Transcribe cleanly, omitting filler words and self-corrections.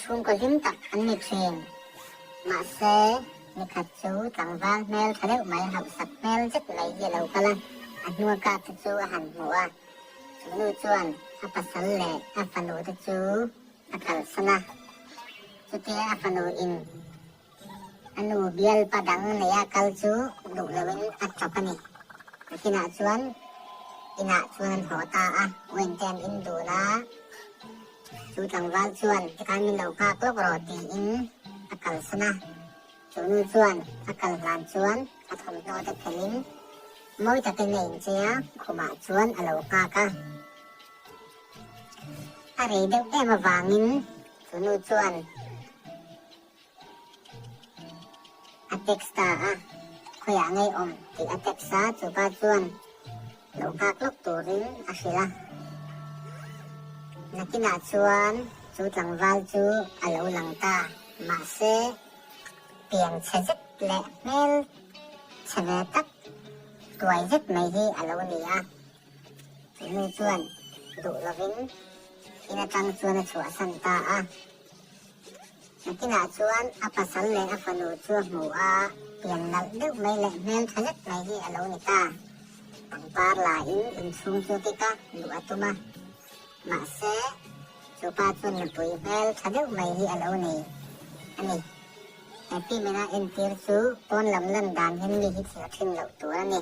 Chhungkaw hlim tak an ni thin. Mahse, nikhat chu tlangval hmel tha deuh mai hauhsak hmel zet mai hi a lo kal a, a hnua kap te chu a han hmu a. Chu nu chuan a pasal leh a fanu te chu a kalsan a. Chutia a fanu in a nu bialpa dang neia kal chu duh loin a tawp a ni. Nakinah chuan inah chuan an haw ta a, wine te an in dun a. Chu tlangval chuan tikhan min lo nghak lawk rawh tiin a kalsan a. Chu nu chuan a kal hlan chuan a thawmhnaw te phelhin mawi takin a inchei a, khumah chuan a lo nghak a. A rei deuh em avangin chu nu chuan a text ta a, khawiah ngei awm tih a text a, chupa chuan lo nghak lawk turin a hrilh a. Nakinah chuan chu tlangval chu a lo lang ta, mahse pian chhe zet leh hmel chhe ve tak tuai zet mai hi a lo ni a. Chu nu chuan duh lovin in atang chuan a chhuahsan ta a. Nakinah chuan a pasal leh a fanu chu a hmu a, pian nalh deuh mai leh hmel tha zet mai hi a lo ni ta. Pangpar lain inchhung chu kik a, luh a tum a. Mahse, chu pa chuan nupui hmel tha deuh mai hi a lo nei a ni. He fimina entir chu pawn lam lan dan hian mi hi thlir thin loh tur a ni.